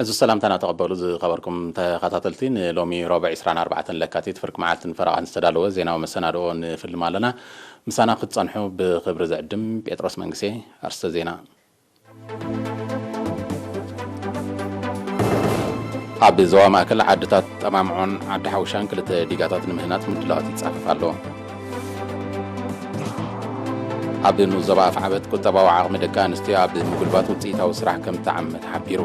እዚ ሰላምታና ተቐበሉ ዝኸበርኩም ተኸታተልቲ፣ ንሎሚ ረቡዕ ዕስራን ኣርባዕተን ለካቲት ፍርቂ መዓልትን ፈረቓን ዝተዳለወ ዜናዊ መሰናድኦ ንፍልም ኣለና። ምሳና ክትጸንሑ ብኽብሪ ዝዕድም ጴጥሮስ መንግሴ። ኣርስተ ዜና። ኣብ ዞባ ማእከል ዓድታት ጠማምዖን ዓዲ ሓውሻን ክልተ ዲጋታት ንምህናጽ ምድላዋት ይጻፈፍ ኣሎ። ኣብ ንኡስ ዞባ ኣፍዓበት ቁጠባዊ ዓቕሚ ደቂ ኣንስትዮ ኣብ ምጉልባት ውጽኢታዊ ስራሕ ከም እተዓመ ተሓቢሩ።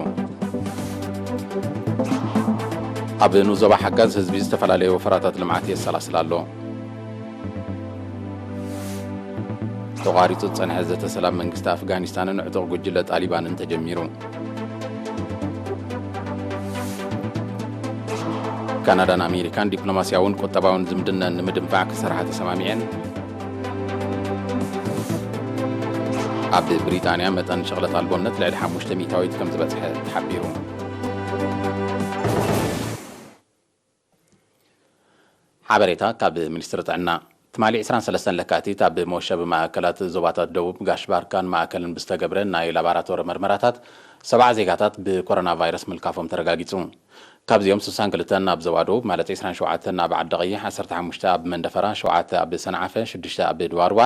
ኣብ ንኡስ ዞባ ሓጋዝ ህዝቢ ዝተፈላለዩ ወፈራታት ልምዓት የሰላስል ኣሎ። ተቋሪጹ ዝጸንሐ ዘተ ሰላም መንግስቲ ኣፍጋኒስታንን ዕጡቕ ጉጅለ ጣሊባንን ተጀሚሩ። ካናዳን ኣሜሪካን ዲፕሎማስያውን ቁጠባውን ዝምድነን ንምድንፋዕ ክሰርሓ ተሰማሚዐን። ኣብ ብሪጣንያ መጠን ሽቕለት ኣልቦነት ልዕሊ ሓሙሽተ ሚእታዊት ከም ዝበጽሐ ተሓቢሩ። ሓበሬታ ካብ ሚኒስትሪ ጥዕና። ትማሊ ዕስራን ሰለስተን ለካቲት ኣብ መወሸቢ ማእከላት ዞባታት ደቡብ ጋሽ ባርካን ማእከልን ብዝተገብረ ናይ ላባራቶሪ መርመራታት ሰብዓ ዜጋታት ብኮሮና ቫይረስ ምልካፎም ተረጋጊጹ። ካብዚኦም ስሳን ክልተን ኣብ ዞባ ደቡብ ማለት ዕስራን ሸውዓተን ኣብ ዓዲ ቀይሕ፣ ዓሰርተ ሓሙሽተ ኣብ መንደፈራ፣ ሸውዓተ ኣብ ሰንዓፈ፣ ሽዱሽተ ኣብ ድዋርዋ፣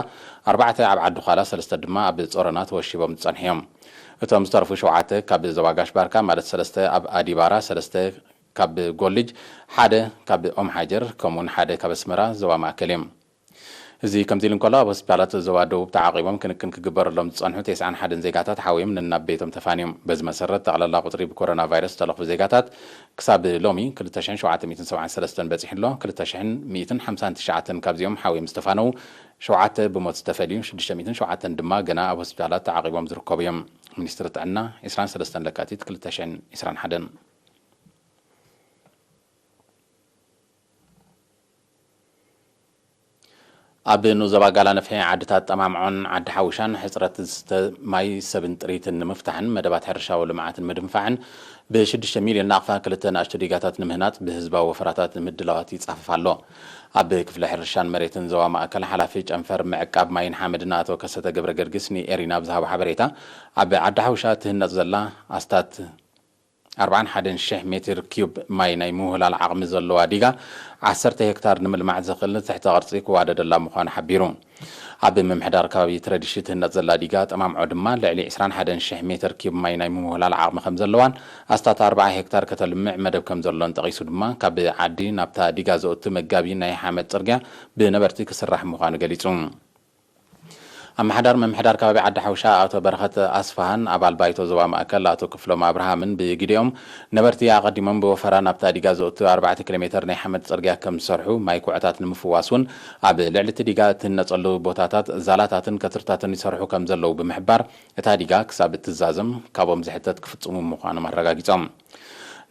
ኣርባዕተ ኣብ ዓዲ ዃላ፣ ሰለስተ ድማ ኣብ ጾሮና ተወሺቦም ዝጸንሑ እዮም። እቶም ዝተረፉ ሸውዓተ ካብ ዞባ ጋሽ ባርካ ማለት ሰለስተ ኣብ ኣዲባራ፣ ሰለስተ ካብ ጎልጅ፣ ሓደ ካብ ኦምሓጀር፣ ከምኡውን ሓደ ካብ ኣስመራ ዞባ ማእከል እዮም። እዚ ከምዚ ኢሉ እንከሎ፣ ኣብ ሆስፒታላት ዞባ ደቡብ ተዓቒቦም ክንክን ክግበረሎም ዝጸንሑ ተስዓን ሓደን ዜጋታት ሓውዮም ነናብ ቤቶም ተፋንዮም። በዚ መሰረት፣ ጠቕላላ ቁጽሪ ብኮሮና ቫይረስ ዝተለኽፉ ዜጋታት ክሳብ ሎሚ ክልተ ሽሕን ሸውዓተ ሚእትን ሰብዓን ሰለስተን በጺሑ ኣሎ። ክልተ ሽሕን ሚእትን ሓምሳን ትሽዓተን ካብዚኦም ሓውዮም ዝተፋነዉ፣ ሸውዓተ ብሞት ዝተፈልዩ፣ ሽዱሽተ ሚእትን ሸውዓተን ድማ ገና ኣብ ሆስፒታላት ተዓቒቦም ዝርከቡ እዮም። ሚኒስትሪ ጥዕና፣ ዕስራን ሰለስተን ለካቲት ክልተ ሽሕን ዕስራን ሓደን። ኣብ ንኡስ ዞባ ጋላ ነፍሒ ዓድታት ጠማምዖን ዓዲ ሓውሻን ሕጽረት ዝስተ ማይ ሰብን ጥሪትን ንምፍታሕን መደባት ሕርሻዊ ልምዓትን ምድንፋዕን ብሽዱሽተ ሚልዮን ናቕፋ ክልተ ንኣሽቱ ዲጋታት ንምህናጽ ብህዝባዊ ወፈራታት ምድላዋት ይጻፈፍ ኣሎ። ኣብ ክፍሊ ሕርሻን መሬትን ዞባ ማእከል ሓላፊ ጨንፈር ምዕቃብ ማይን ሓመድን ኣቶ ከሰተ ገብረ ገርግስ ንኤሪና ብዝሃቦ ሓበሬታ፣ ኣብ ዓዲ ሓውሻ ትህነጽ ዘላ ኣስታት ኣርባዓን ሓደን ሽሕ ሜትር ኪዩብ ማይ ናይ ምውህላል ዓቕሚ ዘለዋ ዲጋ ዓሰርተ ሄክታር ንምልማዕ ዘኽእል ትሕተ ቅርጺ ክዋደደላ ምዃኑ ሓቢሩ። ኣብ ምምሕዳር ከባቢ ትረዲሺ ትህነጽ ዘላ ዲጋ ጠማምዖ ድማ ልዕሊ ዕስራን ሓደን ሽሕ ሜትር ኪዩብ ማይ ናይ ምውህላል ዓቕሚ ከም ዘለዋን ኣስታት ኣርብዓ ሄክታር ከተልምዕ መደብ ከም ዘሎን ጠቒሱ ድማ ካብ ዓዲ ናብታ ዲጋ ዘእቱ መጋቢ ናይ ሓመድ ጽርግያ ብነበርቲ ክስራሕ ምዃኑ ገሊጹ። ኣመሓዳር ምምሕዳር ከባቢ ዓዲ ሓውሻ ኣቶ በረኸት ኣስፍሃን ኣባል ባይቶ ዞባ ማእከል ኣቶ ክፍሎም ኣብርሃምን ብግዲኦም፣ ነበርቲ ኣቐዲሞም ብወፈራ ናብታ ዲጋ ዘእቱ ኣርባዕተ ኪሎ ሜተር ናይ ሓመድ ጽርግያ ከም ዝሰርሑ፣ ማይ ኩዕታት ንምፍዋስ እውን ኣብ ልዕሊ እቲ ዲጋ እትህነጸሉ ቦታታት ዛላታትን ከትርታትን ይሰርሑ ከም ዘለዉ ብምሕባር፣ እታ ዲጋ ክሳብ እትዛዘም ካብኦም ዝሕተት ክፍጽሙ ምዃኖም ኣረጋጊጾም።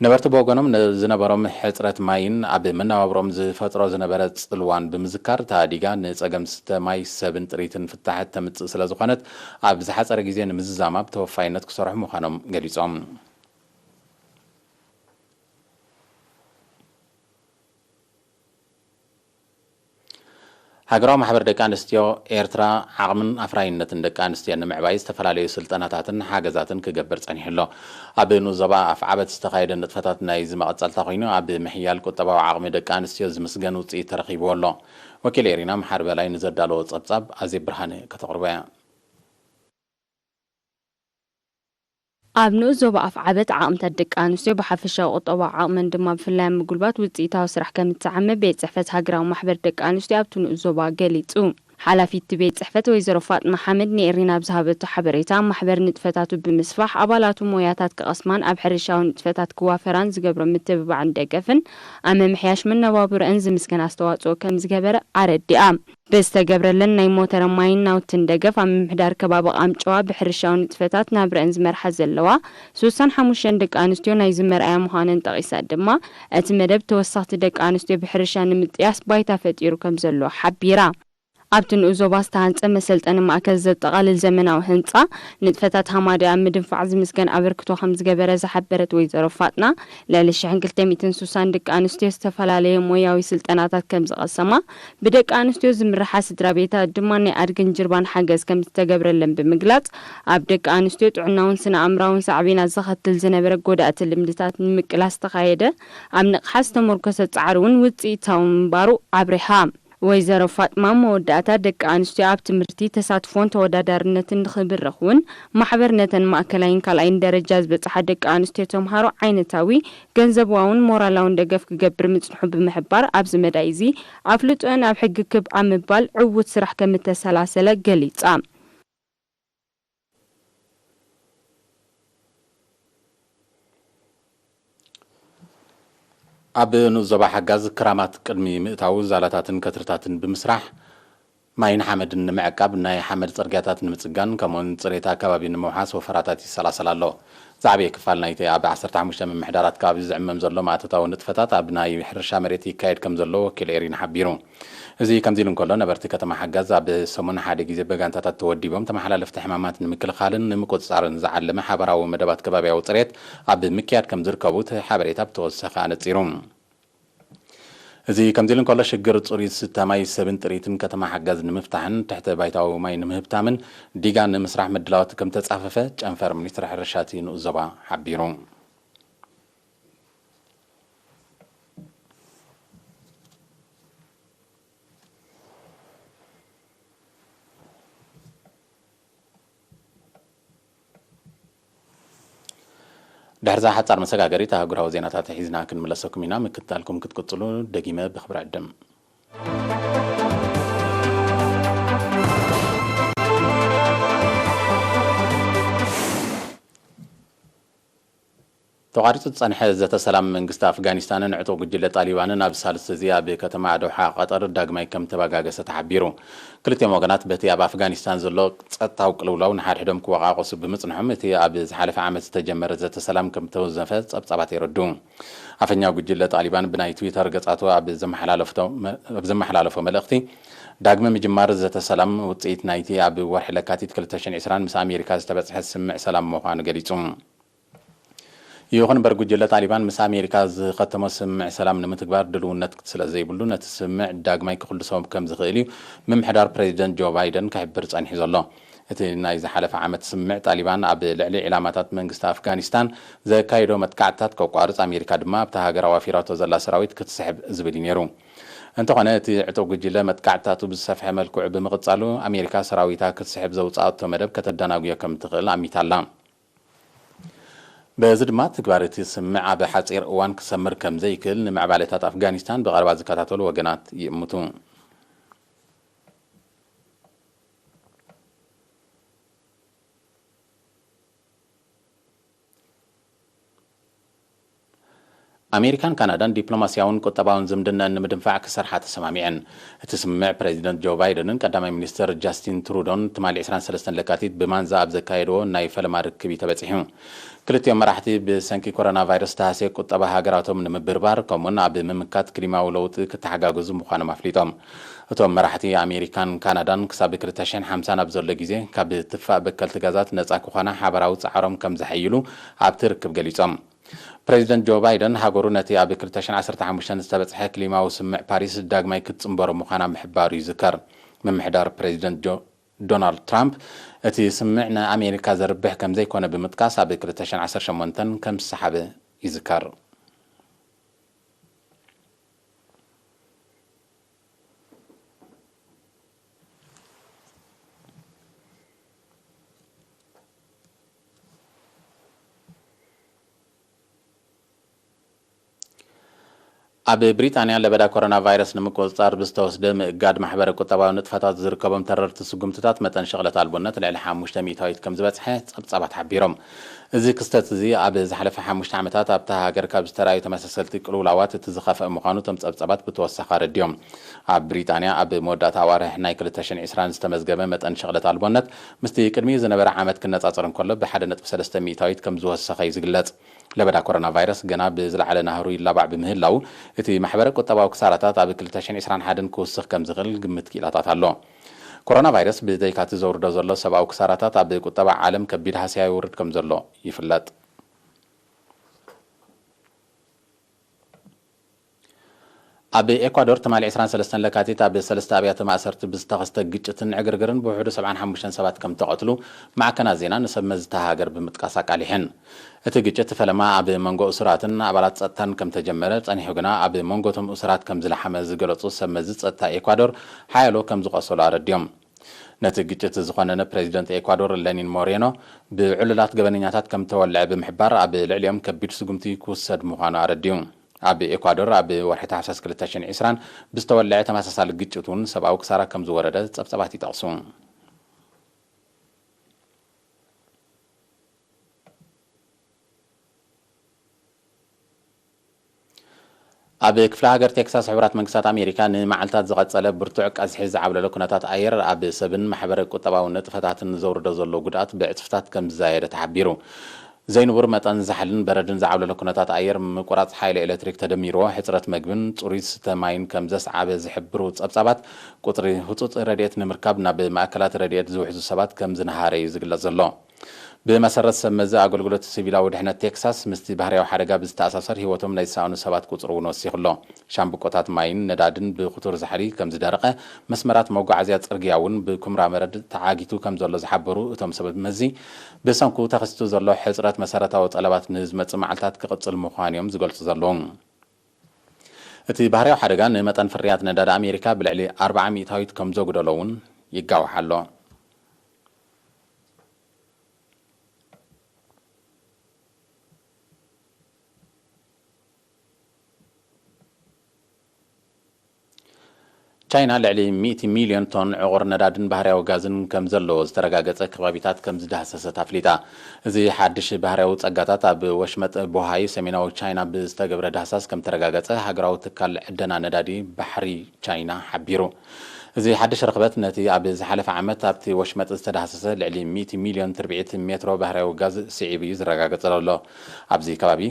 ነበርቲ ብወገኖም፣ ንዝነበሮም ሕጽረት ማይን ኣብ መነባብሮኦም ዝፈጥሮ ዝነበረ ጽልዋን ብምዝካር፣ እታ ዲጋ ንጸገም ዝስተ ማይ ሰብን ጥሪትን ፍታሕ እተምጽእ ስለ ዝኾነት፣ ኣብ ዝሓጸረ ግዜ ንምዝዛማ ብተወፋይነት ክሰርሑ ምዃኖም ገሊጾም። ሃገራዊ ማሕበር ደቂ ኣንስትዮ ኤርትራ፣ ዓቕምን ኣፍራይነትን ደቂ ኣንስትዮ ንምዕባይ ዝተፈላለዩ ስልጠናታትን ሓገዛትን ክገብር ጸኒሑ ኣሎ። ኣብ ንኡስ ዞባ ኣፍዓበት ዝተኻየደ ንጥፈታት ናይዚ መቐጸልታ ኮይኑ፣ ኣብ ምሕያል ቁጠባዊ ዓቕሚ ደቂ ኣንስትዮ ዝምስገን ውጽኢት ተረኺብዎ ኣሎ። ወኪል ኤሪና መሓሪ በላይ ንዘዳለዎ ጸብጻብ ኣዜብ ብርሃነ ከተቕርቦ እያ። ኣብ ንኡስ ዞባ ኣፍዓበት ዓቕምታት ደቂ ኣንስትዮ ብሓፈሻዊ ቁጠባዊ ዓቕመን ድማ ብፍላይ ኣብ ምጉልባት ውጽኢታዊ ስራሕ ከም እትዓመ ቤት ጽሕፈት ሃገራዊ ማሕበር ደቂ ኣንስትዮ ኣብቲ ንኡስ ዞባ ገሊጹ። ሓላፊት እቲ ቤት ጽሕፈት ወይዘሮ ፋጥማ ሓመድ ንኤሪና ኣብ ዝሃበቶ ሓበሬታ፣ ማሕበር ንጥፈታቱ ብምስፋሕ ኣባላቱ ሞያታት ክቐስማን ኣብ ሕርሻዊ ንጥፈታት ክዋፈራን ዝገብሮ ምትብባዕን ደገፍን ኣብ ምምሕያሽ መነባብሮአን ዝምስገን ኣስተዋጽኦ ከም ዝገበረ ኣረዲኣ። ብዝተገብረለን ናይ ሞተረ ማይን ናውትን ደገፍ ኣብ ምምሕዳር ከባቢ ቃምጨዋ ብሕርሻዊ ንጥፈታት ናብረአን ዝመርሓ ዘለዋ ስሳን ሓሙሽተን ደቂ ኣንስትዮ ናይዚ መርኣያ ምዃነን ጠቒሳ ድማ፣ እቲ መደብ ተወሰኽቲ ደቂ ኣንስትዮ ብሕርሻ ንምጥያስ ባይታ ፈጢሩ ከም ዘሎ ሓቢራ። ኣብቲ ንኡስ ዞባ ዝተሃንጸ መሰልጠኒ ማእከል ዘጠቓልል ዘመናዊ ህንጻ፣ ንጥፈታት ሃማደ ኣብ ምድንፋዕ ዝምስገን ኣበርክቶ ከም ዝገበረ ዝሓበረት ወይዘሮ ፋጥና፣ ልዕሊ ሽሕን ክልተ ሚእትን ስሳን ደቂ ኣንስትዮ ዝተፈላለየ ሞያዊ ስልጠናታት ከም ዝቐሰማ፣ ብደቂ ኣንስትዮ ዝምርሓ ስድራ ቤታት ድማ ናይ ኣድግን ጅርባን ሓገዝ ከም ዝተገብረለን ብምግላጽ፣ ኣብ ደቂ ኣንስትዮ ጥዕናውን ስነ ኣእምራውን ሳዕቤናት ዘኸትል ዝነበረ ጎዳእቲ ልምድታት ንምቅላስ ዝተኻየደ ኣብ ንቕሓት ዝተመርኮሰ ጻዕሪ እውን ውጽኢታዊ ምንባሩ ኣብሪሃ። ወይዘሮ ፋጥማ፣ መወዳእታ ደቂ ኣንስትዮ ኣብ ትምህርቲ ተሳትፎን ተወዳዳርነትን ንኽብርኽ እውን ማሕበር ነተን ማእከላይን ካልኣይን ደረጃ ዝበጽሓ ደቂ ኣንስትዮ ተምሃሮ ዓይነታዊ፣ ገንዘባውን ሞራላውን ደገፍ ክገብር ምጽንሑ ብምሕባር፣ ኣብዚ መዳይ እዚ ኣፍልጦአን ኣብ ሕጊ ክብ ኣብ ምባል ዕዉት ስራሕ ከም እተሰላሰለ ገሊጻ። ኣብ ንኡስ ዞባ ሓጋዝ ክራማት ቅድሚ ምእታዉ ዛላታትን ከትርታትን ብምስራሕ፣ ማይን ሓመድን ንምዕቃብ፣ ናይ ሓመድ ጽርግያታት ንምጽጋን፣ ከምኡውን ጽሬት ኣከባቢ ንምውሓስ ወፈራታት ይሰላሰል ኣሎ። ዝዓበየ ክፋል ናይቲ ኣብ ዓሰርተ ሓሙሽተ ምምሕዳራት ከባቢ ዝዕመም ዘሎ ማእቶታዊ ንጥፈታት ኣብ ናይ ሕርሻ መሬት ይካየድ ከም ዘሎ ወኪል ኤሪና ሓቢሩ። እዚ ከምዚ ኢሉ እንከሎ፣ ነበርቲ ከተማ ሓጋዝ ኣብ ሰሙን ሓደ ግዜ ብጋንታታት ተወዲቦም ተመሓላለፍቲ ሕማማት ንምክልኻልን ንምቁጽጻርን ዝዓለመ ሓበራዊ መደባት ከባብያዊ ጽሬት ኣብ ምክያድ ከም ዝርከቡ እቲ ሓበሬታ ብተወሳኺ ኣነጺሩ። እዚ ከምዚ ኢሉ እንከሎ፣ ሽግር ጽሩይ ዝስተ ማይ ሰብን ጥሪትን ከተማ ሓጋዝ ንምፍታሕን ትሕተ ባይታዊ ማይ ንምህብታምን ዲጋ ንምስራሕ ምድላዋት ከም ተጻፈፈ ጨንፈር ሚኒስትሪ ሕርሻ እቲ ንኡስ ዞባ ሓቢሩ። ድሕርዛ ሓጻር መሰጋገሪት ኣህጉራዊ ዜናታት ሒዝና ክንምለሰኩም ኢና። ምክትታልኩም ክትቅጽሉ ደጊመ ብኽብሪ ዕድም። ተቋሪጹ ዝጸንሐ ዘተ ሰላም መንግስቲ ኣፍጋኒስታንን ዕጡቕ ጉጅለ ጣሊባንን ኣብ ሳልስቲ እዚ ኣብ ከተማ ዶሓ ቀጠር ዳግማይ ከም ተባጋገሰ ተሓቢሩ። ክልቲኦም ወገናት በቲ ኣብ ኣፍጋኒስታን ዘሎ ጸጥታዊ ቅልውላው ንሓድሕዶም ክወቃቆሱ ብምጽንሖም፣ እቲ ኣብ ዝሓለፈ ዓመት ዝተጀመረ ዘተ ሰላም ከም ተወዘፈ ጸብጻባት የረድኡ። ኣፈኛ ጉጅለ ጣሊባን ብናይ ትዊተር ገጻቱ ኣብ ዘመሓላለፍቶ-፣ ኣብ ዘመሓላለፎ መልእኽቲ፣ ዳግመ ምጅማር ዘተ ሰላም ውጽኢት ናይቲ ኣብ ወርሒ ለካቲት ክልተ ሽሕን ዕስራን ምስ ኣሜሪካ ዝተበጽሐ ስምምዕ ሰላም ምዃኑ ገሊጹ። ይኹን እምበር፣ ጉጅለ ጣሊባን ምስ ኣሜሪካ ዝኸተሞ ስምምዕ ሰላም ንምትግባር ድልውነት ስለ ዘይብሉ፣ ነቲ ስምምዕ ዳግማይ ክኽልሶ ከም ዝኽእል እዩ ምምሕዳር ፕሬዚደንት ጆ ባይደን ክሕብር ጸኒሑ ዘሎ። እቲ ናይ ዝሓለፈ ዓመት ስምምዕ ጣሊባን ኣብ ልዕሊ ዒላማታት መንግስቲ ኣፍጋኒስታን ዘካየዶ መጥቃዕትታት ከቋርጽ፣ ኣሜሪካ ድማ ኣብታ ሃገር ኣዋፊራቶ ዘላ ሰራዊት ክትስሕብ ዝብል እዩ ነይሩ። እንተኾነ፣ እቲ ዕጡቕ ጉጅለ መጥቃዕትታቱ ብዝሰፍሐ መልክዑ ብምቕጻሉ፣ ኣሜሪካ ሰራዊታ ክትስሕብ ዘውጽኣቶ መደብ ከተደናጉዮ ከም ትኽእል ኣሚታ ኣላ። በዚ ድማ ትግባር እቲ ስምምዕ ኣብ ሓጺር እዋን ክሰምር ከም ዘይክእል ንምዕባለታት ኣፍጋኒስታን ብቐረባ ዝከታተሉ ወገናት ይእምቱ። ኣሜሪካን ካናዳን ዲፕሎማስያውን ቁጠባውን ዝምድናኣን ንምድንፋዕ ክሰርሓ ተሰማሚዐን። እቲ ስምምዕ ፕሬዚደንት ጆ ባይደንን ቀዳማይ ሚኒስትር ጃስቲን ትሩዶን ትማሊ ዕስራን ሰለስተን ለካቲት ብማንዛ ኣብ ዘካየድዎ ናይ ፈለማ ርክብ እዩ ተበጺሑ። ክልቲኦም መራሕቲ ብሰንኪ ኮሮና ቫይረስ ዝተሃስየ ቁጠባ ሃገራቶም ንምብርባር፣ ከምኡውን ኣብ ምምካት ክሊማዊ ለውጢ ክተሓጋገዙ ምዃኖም ኣፍሊጦም። እቶም መራሕቲ ኣሜሪካን ካናዳን ክሳብ ክልተ ሽሕን ሓምሳን ኣብ ዘሎ ግዜ ካብ ትፋእ በከልቲ ጋዛት ነጻ ክኾና ሓበራዊ ጻዕሮም ከም ዘሐይሉ ኣብቲ ርክብ ገሊጾም። ፕሬዚደንት ጆ ባይደን፣ ሃገሩ ነቲ ኣብ ክልተ ሽሕን ዓሰርተ ሓሙሽተን ዝተበጽሐ ክሊማዊ ስምምዕ ፓሪስ ዳግማይ ክትጽንበሮ ምዃና ምሕባሩ ይዝከር። ምምሕዳር ፕሬዚደንት ጆ-፣ ዶናልድ ትራምፕ፣ እቲ ስምምዕ ንኣሜሪካ ዘርብሕ ከም ዘይኮነ ብምጥቃስ፣ ኣብ ክልተ ሽሕን ዓሰርተ ሸሞንተን ከም ዝሰሓበ ይዝከር። ኣብ ብሪጣንያ ለበዳ ኮሮና ቫይረስ ንምቁጽጻር ብዝተወስደ ምእጋድ ማሕበረ ቁጠባዊ ንጥፈታት ዝርከቦም ተረርቲ ስጉምትታት፣ መጠን ሽቕለት ኣልቦነት ልዕሊ ሓሙሽተ ሚእታዊት ከም ዝበጽሐ ጸብጻባት ሓቢሮም። እዚ ክስተት እዚ ኣብ ዝሓለፈ ሓሙሽተ ዓመታት ኣብታ ሃገር ካብ ዝተራእዩ ተመሳሰልቲ ቅልውላዋት እቲ ዝኸፍአ ምዃኑ እቶም ጸብጻባት ብተወሳኺ ኣረዲኦም። ኣብ ብሪጣንያ ኣብ መወዳእታ ኣዋርሕ ናይ ክልተ ሽሕን ዕስራን ዝተመዝገበ መጠን ሽቕለት ኣልቦነት ምስቲ ቅድሚኡ ዝነበረ ዓመት ክነጻጸር እንከሎ ብሓደ ነጥቢ ሰለስተ ሚእታዊት ከም ዝወሰኸ እዩ ዝግለጽ። ለበዳ ኮሮና ቫይረስ ገና ብዝለዓለ ናህሩ ይላባዕ ብምህላው፣ እቲ ማሕበረ ቁጠባዊ ክሳራታት ኣብ ክልተ ሽሕን ዕስራን ሓደን ክውስኽ ከም ዝኽእል ግምት ክኢላታት ኣሎ። ኮሮና ቫይረስ ብዘይካቲ ዘውርዶ ዘሎ ሰብኣዊ ክሳራታት ኣብ ቁጠባ ዓለም ከቢድ ሃስያ የውርድ ከም ዘሎ ይፍለጥ። ኣብ ኤኳዶር ትማሊ ዕስራን ሰለስተን ለካቲት ኣብ ሰለስተ ኣብያተ ማእሰርቲ ብዝተኸስተ ግጭትን ዕግርግርን ብውሕዱ ሰብዓን ሓሙሽተን ሰባት ከም ተቐትሉ ማዕከናት ዜና ንሰብ መዚ እታ ሃገር ብምጥቃስ ኣቃሊሐን። እቲ ግጭት ፈለማ ኣብ መንጎ እሱራትን ኣባላት ጸጥታን ከም ተጀመረ ጸኒሑ ግና ኣብ መንጎ እቶም እሱራት ከም ዝለሓመ ዝገለጹ ሰብ መዚ ጸጥታ ኤኳዶር ሓያሎ ከም ዝቖሰሉ ኣረድዮም። ነቲ ግጭት ዝኾነነ ፕሬዚደንት ኤኳዶር ለኒን ሞሬኖ ብዕሉላት ገበነኛታት ከም ተወልዐ ብምሕባር ኣብ ልዕሊኦም ከቢድ ስጉምቲ ክውሰድ ምዃኑ ኣረድዩ። ኣብ ኤኳዶር ኣብ ወርሒ ታሕሳስ ክልተ ሽሕን ዕስራን ብዝተወልዐ ተመሳሳሊ ግጭት እውን ሰብኣዊ ክሳራ ከም ዝወረደ ጸብጸባት ይጠቕሱ። ኣብ ክፍለ ሃገር ቴክሳስ ሕቡራት መንግስታት ኣሜሪካ ንመዓልታት ዝቐጸለ ብርቱዕ ቀዝሒ ዝዓብለለ ኩነታት ኣየር ኣብ ሰብን ማሕበረ ቁጠባዊ ንጥፈታትን ዘውርዶ ዘሎ ጉድኣት ብዕጽፍታት ከም ዝዛየደ ተሓቢሩ። ዘይንቡር መጠን ዛሕልን በረድን ዝዓብለለ ኩነታት ኣየር ምቁራጽ ሓይሊ ኤሌክትሪክ ተደሚርዎ ሕጽረት መግብን ጽሩይ ዝስተ ማይን ከም ዘስዓበ ዝሕብሩ ጸብጻባት ቁጽሪ ህጹጽ ረድኤት ንምርካብ ናብ ማእከላት ረድኤት ዝውሕዙ ሰባት ከም ዝነሃረ እዩ ዝግለጽ ዘሎ። ብመሰረት ሰብ መዚ ኣገልግሎት ሲቪላዊ ድሕነት ቴክሳስ ምስቲ ባህርያዊ ሓደጋ ብዝተኣሳሰር ህይወቶም ናይ ዝሰኣኑ ሰባት ቁጽሪ እውን ወሲኹ ኣሎ። ሻምብቆታት ማይን ነዳድን ብክቱር ዛሕሊ ከም ዝደረቐ፣ መስመራት መጓዓዝያ ጽርግያ እውን ብኩምራ መረድ ተዓጊቱ ከም ዘሎ ዝሓበሩ እቶም ሰብ መዚ፣ ብሰንኩ ተኸሲቱ ዘሎ ሕጽረት መሰረታዊ ጠለባት ንዝመጽእ መዓልታት ክቕጽል ምዃኑ እዮም ዝገልጹ ዘለዉ። እቲ ባህርያዊ ሓደጋ ንመጠን ፍርያት ነዳዲ ኣሜሪካ ብልዕሊ ኣርብዓ ሚእታዊት ከም ዘጉደሎ እውን ይጋውሕ ኣሎ። ቻይና ልዕሊ ሚእቲ ሚልዮን ቶን ዕቑር ነዳድን ባህርያዊ ጋዝን ከም ዘለዎ ዝተረጋገጸ ከባቢታት ከም ዝዳህሰሰት ኣፍሊጣ። እዚ ሓድሽ ባህርያዊ ጸጋታት ኣብ ወሽመጥ ቦሃይ ሰሜናዊ ቻይና ብዝተገብረ ዳህሳስ ከም ተረጋገጸ ሃገራዊ ትካል ዕደና ነዳዲ ባሕሪ ቻይና ሓቢሩ። እዚ ሓድሽ ርኽበት ነቲ ኣብ ዝሓለፈ ዓመት ኣብቲ ወሽመጥ ዝተዳህሰሰ ልዕሊ ሚእቲ ሚልዮን ትርብዒት ሜትሮ ባህርያዊ ጋዝ ስዒቡ እዩ ዝረጋገጸ ዘሎ። ኣብዚ ከባቢ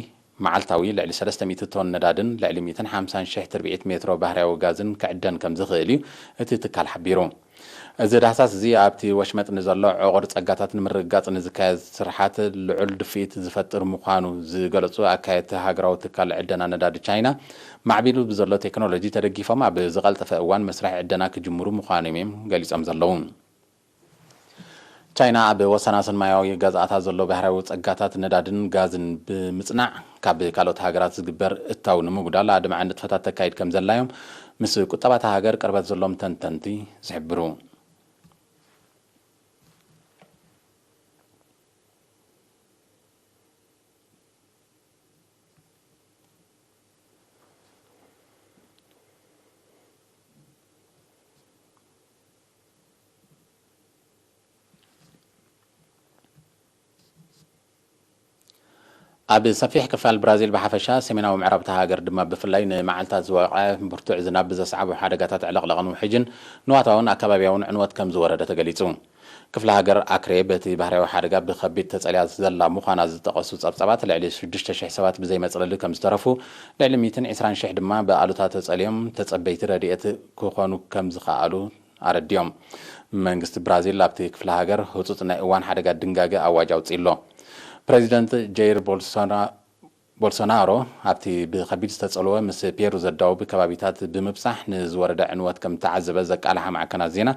መዓልታዊ ልዕሊ ሰለስተ ሚእቲ ቶን ነዳድን ልዕሊ ሚእትን ሓምሳን ሽሕ ትርብዒት ሜትሮ ባህርያዊ ጋዝን ክዕደን ከም ዝኽእል እዩ እቲ ትካል ሓቢሩ። እዚ ዳህሳስ እዚ ኣብቲ ወሽመጥ ንዘሎ ዕቑር ጸጋታት ንምርግጋጽ ንዝካየድ ስርሓት ልዑል ድፍኢት ዝፈጥር ምዃኑ ዝገለጹ ኣካየድቲ ሃገራዊ ትካል ዕደና ነዳዲ ቻይና፣ ማዕቢሉ ብዘሎ ቴክኖሎጂ ተደጊፎም ኣብ ዝቐልጠፈ እዋን መስርሕ ዕደና ክጅምሩ ምዃኖም እዮም ገሊጾም ዘለዉ። ቻይና ኣብ ወሰናስን ማያዊ ገዝኣታ ዘሎ ባህርያዊ ጸጋታት ነዳድን ጋዝን ብምጽናዕ፣ ካብ ካልኦት ሃገራት ዝግበር እታው ንምጉዳል ኣድማዒ ንጥፈታት ተካይድ ከም ዘላ እዮም ምስ ቁጠባታ ሃገር ቅርበት ዘሎም ተንተንቲ ዝሕብሩ። ኣብ ሰፊሕ ክፋል ብራዚል ብሓፈሻ፣ ሰሜናዊ ምዕራብ እታ ሃገር ድማ ብፍላይ፣ ንመዓልታት ዝወቕዐ ብርቱዕ ዝናብ ብዘስዓቦ ሓደጋታት ዕለቕለቕን ውሕጅን ንዋታውን ኣከባብያውን ዕንወት ከም ዝወረደ ተገሊጹ። ክፍለ ሃገር ኣክሬ በቲ ባህርያዊ ሓደጋ ብኸቢድ ተጸልያ ዘላ ምዃና ዝጠቐሱ ጸብጻባት፣ ልዕሊ ሽዱሽተ ሽሕ ሰባት ብዘይ መጽለሊ ከም ዝተረፉ፣ ልዕሊ ሚእትን ዕስራን ሽሕ ድማ ብኣሉታ ተጸልዮም ተጸበይቲ ረድኤት ክኾኑ ከም ዝኸኣሉ ኣረዲኦም። መንግስቲ ብራዚል ኣብቲ ክፍለ ሃገር ህጹጽ ናይ እዋን ሓደጋ ድንጋገ ኣዋጅ ኣውጺኡ ኣሎ። ፕሬዚደንት ጀይር ቦልሶና-፣ ቦልሶናሮ ኣብቲ ብኸቢድ ዝተጸልወ ምስ ፔሩ ዘዳውብ ከባቢታት ብምብጻሕ ንዝወረደ ዕንወት ከም ተዓዘበ ዘቃልሓ ማዕከናት ዜና፣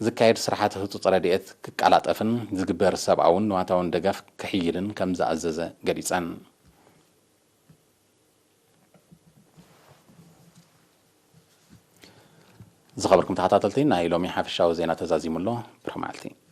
ዝካየድ ስራሓት ህጹጽ ረድኤት ክቀላጠፍን ዝግበር ሰብኣውን ንዋታውን ደገፍ ክሕይልን ከም ዝኣዘዘ ገሊጸን። ዝኸበርኩም ተኸታተልቲ፣ ናይ ሎሚ ሓፈሻዊ ዜና ተዛዚሙ ኣሎ። ብሩኽ መዓልቲ።